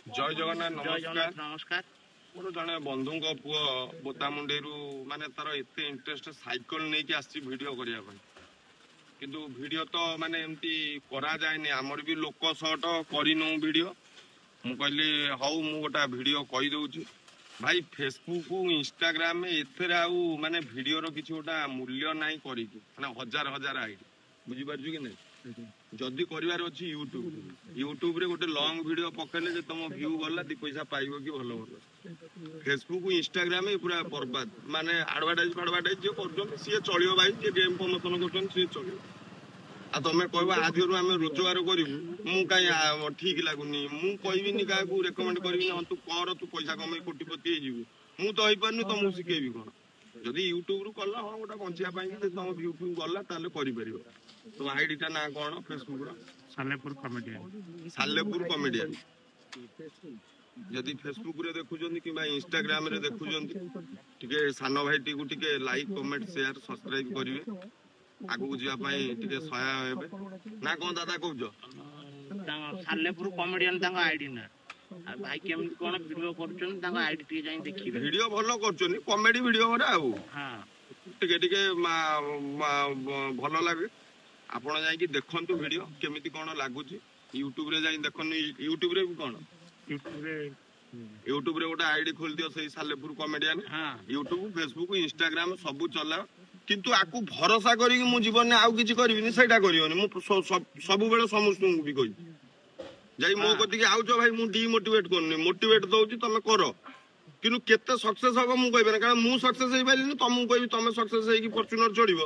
ଜୟ ଜଗନ୍ନାଥ। ଜୟ ନମସ୍କାର। ଜଗନ୍ନାଥ, ନମସ୍କାର। ମୋର ଜଣେ ବନ୍ଧୁଙ୍କ ପୁଅ ବୋଦାମୁଣ୍ଡେଇରୁ, ମାନେ ତାର ଏତେ ଇଣ୍ଟରେଷ୍ଟ, ସାଇକେଲ ନେଇକି ଆସିଛି ଭିଡିଓ କରିବା ପାଇଁ। କିନ୍ତୁ ଭିଡିଓ ତ ମାନେ ଏମିତି କରାଯାଏନି, ଆମର ବି ଲୋକ ସଟ କରିନୁ ଭିଡିଓ। ମୁଁ କହିଲି ହଉ, ମୁଁ ଗୋଟେ ଭିଡିଓ କହିଦଉଛି ଭାଇ। ଫେସବୁକ୍, ଇନଷ୍ଟାଗ୍ରାମ ଏଥିରେ ଆଉ ମାନେ ଭିଡିଓର କିଛି ଗୋଟା ମୂଲ୍ୟ ନାହିଁ କରିକି, ମାନେ ହଜାର ହଜାର ଆଇଡି, ବୁଝିପାରୁଛୁ କି ନାଇଁ? ଯଦି କରିବାର ଅଛି ୟୁଟ୍ୟୁବ, ୟୁଟ୍ୟୁବରେ ଗୋଟେ ଲଙ୍ଗ ଭିଡିଓ ପକେଇଲେ ଯେ ତମ ଭ୍ୟୁ ଗଲା, ଦି ପଇସା ପାଇବ କି ଭଲ ଭଲ। ଫେସବୁକ୍, ଇନଷ୍ଟାଗ୍ରାମ ପୁରା ବର୍ବାଦ। ମାନେ ଆଡଭାର୍ଟାଇଜ ଫାଡଭାର୍ଟାଇଜ ଯିଏ କରୁଛନ୍ତି ସିଏ ଚଳିବ ଭାଇ, ଯିଏ ଗେମ୍ ପ୍ରମୋସନ କରୁଛନ୍ତି ସିଏ ଚଳିବ। ଆଉ ତମେ କହିବ ଆ ଦେହରୁ ଆମେ ରୋଜଗାର କରିବୁ, ମୁଁ କାହିଁ ଠିକ ଲାଗୁନି। ମୁଁ କହିବିନି, କାହାକୁ ରେକମେଣ୍ଡ କରିବିନି, ହଁ ତୁ କର, ତୁ ପଇସା କମେଇ କୋଟିପତି ହେଇଯିବୁ। ମୁଁ ତ ହେଇପାରୁନି, ତମକୁ ଶିଖେଇବି କଣ? ଯଦି ୟୁଟ୍ୟୁବ ରୁ କଲ, ହଁ, ଗୋଟେ ବଞ୍ଚିବା ପାଇଁ କି ଯଦି ତମ ଭ୍ୟୁ ଫ୍ୟୁ ଗଲା ତାହେଲେ କରିପାରିବ। ତମ ଆଇଡି ଟା ନାଁ କଣ ଫେସବୁକ ର? ସାଲେପୁର କମେଡିଆନ। ସାଲେପୁର କମେଡିଆନ। ଯଦି ଫେସବୁକ ରେ ଦେଖୁଛନ୍ତି କିମ୍ବା ଇନଷ୍ଟାଗ୍ରାମ ରେ ଦେଖୁଛନ୍ତି, ଟିକେ ସାନ ଭାଇଟିକୁ ଟିକେ ଲାଇକ୍, କମେଣ୍ଟ, ସେୟାର, ସବସ୍କ୍ରାଇବ କରିବେ। ଆଗକୁ ଯିବା ପାଇଁ ଟିକେ ସହାୟ ହେବେ ନା କଣ ଦାଦା କହୁଛ? ତାଙ୍କ ସାଲେପୁର କମେଡିଆନ ତାଙ୍କ ଆଇଡି ନା। ଆଉ ଭାଇ କେମିତି କଣ ଭିଡିଓ କରୁଛନ୍ତି, ତାଙ୍କ ଆଇଡି ଟିକେ ଯାଇ ଦେଖିବେ। ଭିଡିଓ ଭଲ କରୁଛନ୍ତି, କମେଡି ଭିଡିଓ ଗୁରା ଆଉ ଟିକେ ଟିକେ ଭଲ ଲାଗେ। ଆପଣ ଯାଇକି ଦେଖନ୍ତୁ ଭିଡିଓ କେମିତି କଣ ଲାଗୁଛି। ୟୁଟ୍ୟୁବରେ ଯାଇ ଦେଖନ୍ତୁ। ୟୁଟ୍ୟୁବରେ ବି କଣ ୟୁଟ୍ୟୁବରେ ୟୁଟ୍ୟୁବରେ ଗୋଟେ ଆଇଡି ଖୋଲିଦିଅ ସେଇ Salepur comedian. YouTube, Facebook, Instagram ସବୁ ଚଲାଅ। କିନ୍ତୁ ଆକୁ ଭରସା କରିକି ମୁଁ ଜୀବନରେ ଆଉ କିଛି କରିବିନି, ସେଇଟା କରିବନି। ମୁଁ ସବୁବେଳେ ସମସ୍ତଙ୍କୁ ବି କହିବି, ଯାଇ ମୋ କତିକି ଆଉଛ ଭାଇ, ମୁଁ ଡିମୋଟିଭେଟ କରୁନି, ମୋଟିଭେଟ ଦଉଛି, ତମେ କର। କିନ୍ତୁ କେତେ ସକ୍ସେସ ହବ ମୁଁ କହିପାରିନି, କାରଣ ମୁଁ ସକ୍ସେସ ହେଇପାରିଲିନି। ତମକୁ କହିବି ତମେ ସକ୍ସେସ ହେଇକି ଫର୍ଚୁନର ଚଢିବ,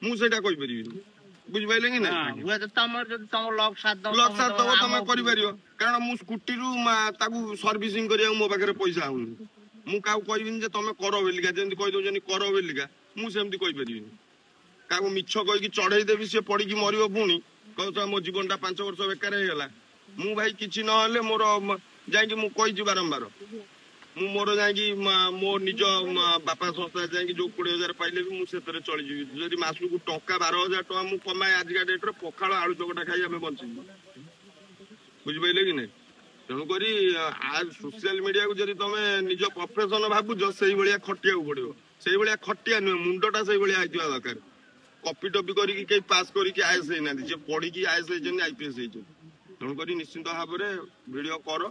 ମୁଁ ସେଇଟା କହିପାରିବିନି। ବୁଝିପାରିଲେ କି ନାଇଁ? ହୁଏତ ତମର ଯଦି ତମ ଲକ୍ ସାଥ ଦବ, ଲକ୍ ସାଥ ଦବ, ତମେ କରିପାରିବ। କାରଣ ମୁଁ ସ୍କୁଟିରୁ ତାକୁ ସର୍ଭିସିଂ କରିବାକୁ ମୋ ପାଖରେ ପଇସା ହଉନି। ମୁଁ କାହାକୁ କହିବିନି ଯେ ତମେ କର ବୋଲିକା। ଯେମିତି କହିଦଉଛନ୍ତି କର ବୋଲିକା, ମୁଁ ସେମିତି କହିପାରିବିନି। କାହାକୁ ମିଛ କହିକି ଚଢେଇ ଦେବି, ସିଏ ପଡିକି ମରିବ, ପୁଣି କହୁଛ ମୋ ଜୀବନଟା 5 ବର୍ଷ ବେକାର ହେଇଗଲା। ମୁଁ ଭାଇ କିଛି ନହେଲେ ମୋର ଯାଇକି ମୁଁ କହିଛି ବାରମ୍ବାର, ମୁଁ ମୋର ଯାଇକି ମୋ ନିଜ ବାପା ସଂସ୍ଥା ଯାଇକି ଯୋଉ 20,000 ପାଇଲେ ବି ମୁଁ ସେଥିରେ ଚଳିଯିବି। ଯଦି ମାସକୁ ଟଙ୍କା 12,000 ଟଙ୍କା ମୁଁ କମାଏ, ଆଜିକା ଡେଟରେ ପଖାଳ ଆଳୁ ଚକଟା ଖାଇ ଆମେ ବଞ୍ଚିଯିବୁ। ବୁଝିପାରିଲେ କି ନାଇଁ? ତେଣୁକରି ସୋସିଆଲ ମିଡିଆକୁ ଯଦି ତମେ ନିଜ ପ୍ରଫେସନ ଭାବୁଛ, ସେଇଭଳିଆ ଖଟିବାକୁ ପଡିବ। ସେଇଭଳିଆ ଖଟିଆ ନୁହେଁ, ମୁଣ୍ଡଟା ସେଇଭଳିଆ ହେଇଥିବା ଦରକାର। କପି ଟପି କରିକି କେହି ପାସ୍ କରିକି is ହେଇନାହାନ୍ତି। ଯିଏ ପଢିକି is ହେଇଛନ୍ତି, ଆଇପିଏସ୍ ହେଇଛନ୍ତି। ତେଣୁକରି ନିଶ୍ଚିନ୍ତ ଭାବରେ ଭିଡିଓ କର,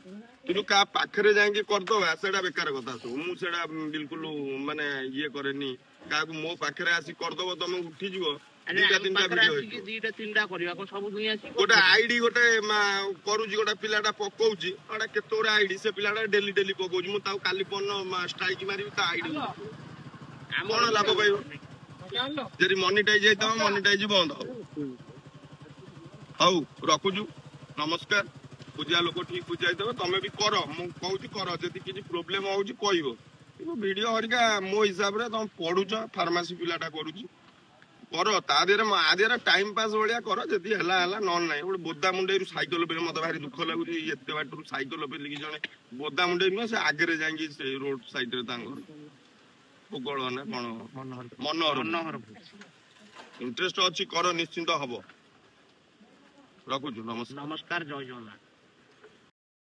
କିନ୍ତୁ କାହା ପାଖରେ ଯାଇକି କରିଦବା ସେଇଟା ବେକାର କଥା ସବୁ। ମୁଁ ସେଇଟା ବିଲକୁଲ ମାନେ ଇଏ କରେନି। କାହାକୁ ମୋ ପାଖରେ ଆସି କରିଦବ, ତମେ ଉଠିଯିବ, ଦିଟା ତିନିଟା ଭିଡିଓ ହେଇଯିବ। ଦିଟା ତିନିଟା କରିବା କଣ ସବୁ ଦୁନିଆ? ଗୋଟେ ଆଇଡି ଗୋଟେ କରୁଛି, ଗୋଟେ ପିଲାଟା ପକଉଛି, ଗୋଟେ କେତେ ଗୁଡା ଆଇଡି, ସେ ପିଲାଟା ଡେଲି ଡେଲି ପକଉଛି। ମୁଁ ତାକୁ କାଲି ପରଦିନ ଷ୍ଟ୍ରାଇକ୍ ମାରିବି ତା ଆଇଡି। କଣ ଲାଭ ପାଇବ? ଯଦି ମନିଟାଇଜ ହେଇଥିବ, ମନିଟାଇଜ ବନ୍ଦ ହବ। ହଉ, ରଖୁଛୁ, ନମସ୍କାର। ବୁଝିବା ଲୋକ ଠିକ ବୁଝାଇଦେବେ। ତମେ ବି କର, ମୁଁ କହୁଛି କର। ଯଦି କିଛି ପ୍ରୋବ୍ଲେମ ହଉଛି କହିବ। କିନ୍ତୁ ଭିଡିଓ ହରିକା ମୋ ହିସାବରେ, ତମେ ପଢୁଛ, ଫାର୍ମାସି ପିଲାଟା କରୁଛି, କର। ତା ଦେହରେ ଆ ଦେହରେ ଟାଇମ ପାସ୍ ଭଳିଆ କର। ଯଦି ହେଲା ହେଲା, ନହେଲେ ନାହିଁ। ଗୋଟେ ବୋଦା ମୁଣ୍ଡେଇରୁ ସାଇକେଲ ପେଲି, ମତେ ଭାରି ଦୁଃଖ ଲାଗୁଛି, ଏତେ ବାଟରୁ ସାଇକେଲ ପେଲିକି ଜଣେ, ବୋଦା ମୁଣ୍ଡେଇ ନୁହେଁ, ସେ ଆଗରେ ଯାଇକି ସେ ରୋଡ ସାଇଡରେ ତାଙ୍କର ଭୂଗୋଳ ନା କଣ, ମନୋହର। ମନୋହରପୁର। ଇଣ୍ଟରେଷ୍ଟ ଅଛି, କର, ନିଶ୍ଚିନ୍ତ ହବ। ରଖୁଛୁ, ନମସ୍କାର। ନମସ୍କାର, ଜୟ ଜଗନ୍ନାଥ।